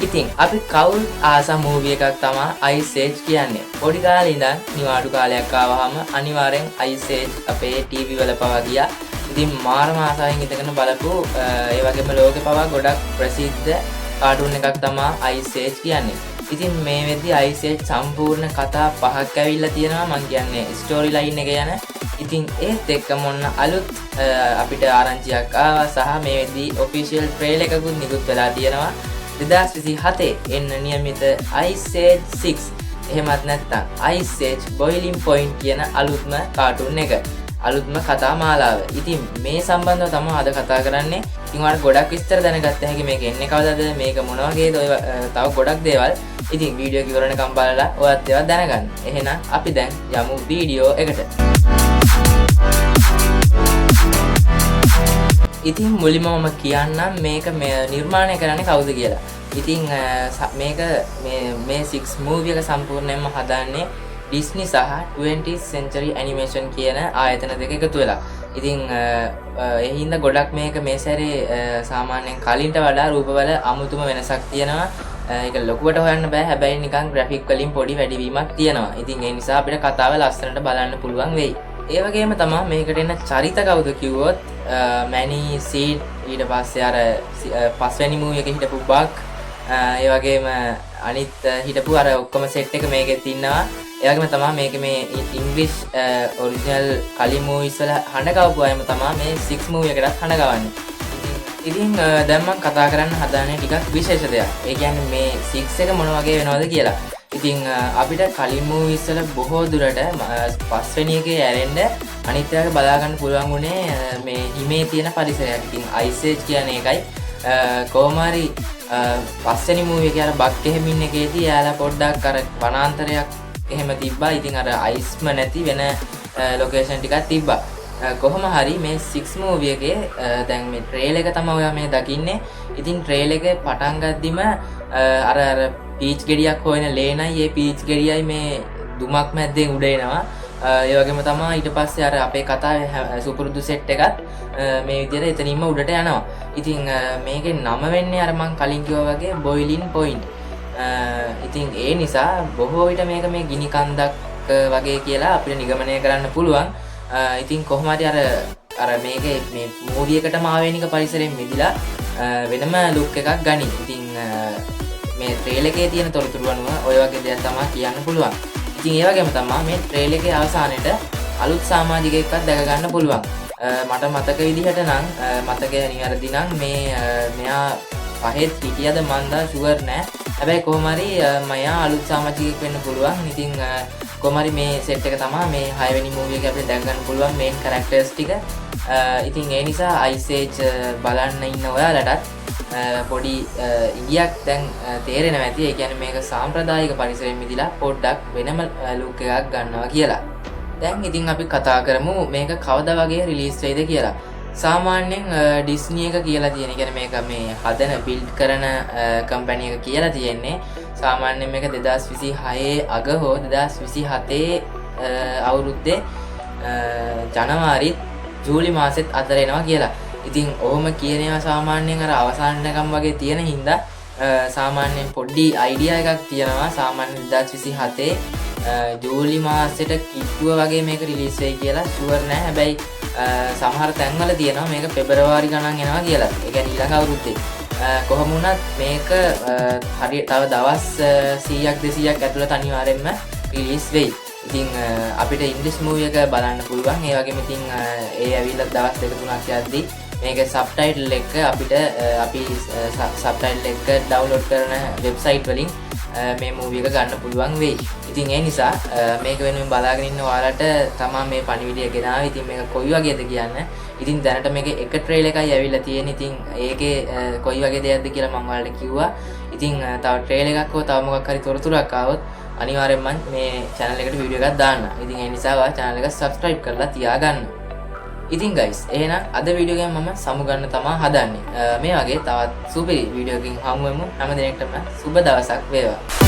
ඉතින් අපි කවුරුත් ආස මූවි එකක් තමා Ice Age කියන්නේ. පොඩි කාලේ ඉඳන් නිවාඩු කාලයක් ආවහම අනිවාර්යෙන් Ice Age අපේ ටීවී වල පවා ගියා. ඉතින් මාරම ආසාවෙන් ඉඳගෙන බලපු, ඒ වගේම ලෝකෙ පවා ගොඩක් ප්‍රසිද්ධ කාටුන් එකක් තමා Ice Age කියන්නේ. ඉතින් මේ වෙද්දි Ice Age සම්පූර්ණ කතා පහක් ඇවිල්ලා තියෙනවා, මං කියන්නේ ස්ටෝරි ලයින් එක යන. ඉතින් ඒත් එක්කම ඔන්න අලුත් අපිට ආරංචියක් ආවා සහ මේ වෙද්දි ඔෆිෂියල් ට්‍රේලර් එකකුත් නිකුත් වෙලා තියෙනවා. 2027 එන්න නියමිත Ice Age 6, එහෙමත් නැත්නම් Ice Age Boiling Point කියන අලුත්ම කාටුන් එක, අලුත්ම කතා මාලාව. ඉතින් මේ සම්බන්ධව තමයි අද කතා කරන්නේ. ඉතින් ඔයාලට ගොඩක් විස්තර දැනගත්ත හැකි මේක එන්නේ කවදද, මේක මොන වගේද, ඔය තව ගොඩක් දේවල්. ඉතින් වීඩියෝ එක ඉවර වෙනකම් බලලා ඔයත් ඒවා දැනගන්න. එහෙනම් අපි දැන් යමු වීඩියෝ එකට. ඉතින් මුලින්ම මම කියන්නම් මේක මේ නිර්මාණය කරන්නේ කවුද කියලා. ඉතින් මේක මේ මේ 6 මූවි එක සම්පූර්ණයෙන්ම හදන්නේ ඩිස්නි සහ 20th Century Animation කියන ආයතන දෙක එකතු වෙලා. ඉතින් ඒ හින්දා ගොඩක් මේක මේ සැරේ සාමාන්‍යයෙන් කලින්ට වඩා රූපවල අමුතුම වෙනසක් තියෙනවා. ඒක ලොකුවට හොයන්න බෑ. හැබැයි නිකන් ග්‍රැෆික් වලින් පොඩි වැඩිවීමක් තියෙනවා. ඉතින් ඒ නිසා අපිට කතාව ලස්සනට බලන්න පුළුවන් වෙයි. ඒ වගේම තමා මේකට එන චරිත කවුද කිව්වොත්, මැනි, සීඩ්, ඊට පස්සේ අර පස්වැනි මූවි එකේ හිටපු බක්, ඒ වගේම අනිත් හිටපු අර ඔක්කොම සෙට් එක මේකෙත් ඉන්නවා. ඒ වගේම තමා මේකේ මේ ඉංග්‍රීසි ඔරිජිනල් කලින් මූවිස් වල හඬ ගවපු අයම තමා මේ 6 මූවි එකටත් හඬ ගවන්නේ. ඉතින් දැන් මම කතා කරන්න හදන්නේ ටිකක් විශේෂ දෙයක්. ඒ කියන්නේ මේ 6 එක මොන වගේ වෙනවද කියලා. ඉතින් අපිට කලින් මූවිස් වල බොහෝ දුරට පස්වෙනි එකේ ඇරෙන්න අනිත් ඒවාගේ බලා ගන්න පුළුවන් වුණේ මේ හිමේ තියෙන පරිසරයක්. ඉතින් Ice Age කියන්නේ ඒකයි. කොහොම හරි පස්වෙනි මූවි එකේ අර බක් එහෙම ඉන්න එකේදී එයාලා පොඩ්ඩක් අර වනාන්තරයක් එහෙම තිබ්බා. ඉතින් අර අයිස්ම නැති වෙන ලොකේෂන් ටිකක් තිබ්බා. කොහොම හරි මේ 6 මූවි එකේ දැන් මේ ට්‍රේලර් එක තමයි ඔයා මේ දකින්නේ. ඉතින් ට්‍රේලර් එකේ පටන් ගද්දිම අර අර පීච් ගෙඩියක් හොයන ලේනයි ඒ පීච් ගෙඩියයි මේ දුමක් මැද්දෙන් උඩ එනවා. ඒ වගේම තමයි ඊට පස්සේ අර අපේ කතාවේ සුපුරුදු සෙට් එකත් මේ විදිහට එතනින්ම උඩට යනවා. ඉතින් මේකේ නම වෙන්නේ අර මං කලින් කිව්වා වගේ බොයිලින් පොයින්ට්. ඉතින් ඒ නිසා බොහෝ විට මේක මේ ගිනි කන්දක් වගේ කියලා අපිට නිගමනය කරන්න පුළුවන්. ඉතින් කොහොම හරි අර අර මේකේ මේ මූවි එකටම ආවේනික පරිසරයෙන් මිදිලා වෙනම ලුක් එකක් ගනි. ඉතින් මේ ට්‍රේලර් එකේ තියෙන තොරතුරු අනුව ඔය වගේ දෙයක් තමයි කියන්න පුළුවන්. ඉතින් ඒ වගේම තමයි මේ ට්‍රේලර් එකේ අවසානයේට අලුත් සමාජිකයෙක්වත් දැක ගන්න පුළුවන්. මට මතක විදිහට නම්, මතකය නිවැරදි නම්, මේ මෙයා පහෙත් හිටියද මන්දා ෂුවර් නෑ. හැබැයි කොහොම හරි මෙයා අලුත් සමාජිකයෙක් වෙන්න පුළුවන්. ඉතින් කොහොම හරි මේ සෙට් එක තමයි මේ 6 වෙනි මූවි එකේ අපිට දැක ගන්න පුළුවන් මේන් කැරක්ටර්ස් ටික. ඉතින් ඒ නිසා Ice Age බලන්න ඉන්න ඔයාලටත් පොඩි ඉඟියක් දැන් තේරෙනවා ඇති. ඒ කියන්නේ මේක සාම්ප්‍රදායික පරිසරයෙන් මිදිලා පොඩ්ඩක් වෙනම ලුක් එකක් ගන්නවා කියලා. දැන් ඉතින් අපි කතා කරමු මේක කවදා වගේ රිලීස් වෙයිද කියලා. සාමාන්‍යයෙන් ඩිස්නි එක කියලා තියෙන, කියන්නේ මේක මේ හදන බිල්ඩ් කරන කම්පැනි එක කියලා තියෙන්නේ සාමාන්‍යයෙන් මේක 2026 අග හෝ 2027 අවුරුද්දේ ජනවාරිත් ජූලි මාසෙත් අතර එනවා කියලා. ඉතින් ඔහොම කියන ඒවා සාමාන්‍යයෙන් අර අවසාන වෙනකම් වගේ තියෙන හින්දා සාමාන්‍යයෙන් පොඩි අයිඩියා එකක් තියෙනවා සාමාන්‍ය 2027 ජූලි මාසෙට කිට්ටුව වගේ මේක රිලීස් වෙයි කියලා. ෂුවර් නෑ. හැබැයි සමහර තැන්වල තියෙනවා මේක පෙබරවාරි ගණන් එනවා කියලා. ඒ කියන්නේ ඊළඟ අවුරුද්දේ. කොහොම වුණත් මේක හරි තව දවස් 100ක් 200ක් ඇතුළත අනිවාර්යෙන්ම රිලීස් වෙයි. ඉතින් අපිට ඉංග්‍රීසි මූවි එක බලන්න පුළුවන්. ඒ වගේම ඉතින් ඒ ඇවිල්ලා දවස් දෙක තුනක් යද්දි මේක සබ්ටයිටල් එක අපිට අපි සබ්ටයිටල් එක ඩවුන්ලෝඩ් කරන වෙබ්සයිට් වලින් මේ මූවි එක ගන්න පුළුවන් වෙයි. ඉතින් ඒ නිසා මේක වෙනුවෙන් බලාගෙන ඉන්න ඔයාලට තමා මේ පණිවිඩය ගෙනාවේ. ඉතින් මේක කොයි වගේද කියන්න. ඉතින් දැනට මේක එක ට්‍රේලර් එකයි ඇවිල්ලා තියෙන්නේ. ඉතින් ඒකේ කොයි වගේ දෙයක්ද කියලා මම ඔයාලට කිව්වා. ඉතින් තව ට්‍රේලර් එකක් හෝ තව මොකක් හරි තොරතුරක් ආවොත් අනිවාර්යෙන්ම මම මේ channel එකට වීඩියෝ එකක් දාන්න. ඉතින් ඒ නිසා ඔයා channel එක subscribe කරලා තියාගන්න. ඉතින් ගයිස්, එහෙනම් අද වීඩියෝ එකෙන් මම සමුගන්න තමා හදන්නේ. මේ වගේ තවත් සුපිරි වීඩියෝ එකකින් හමු වෙමු. හැම දිනෙකටම සුබ දවසක් වේවා.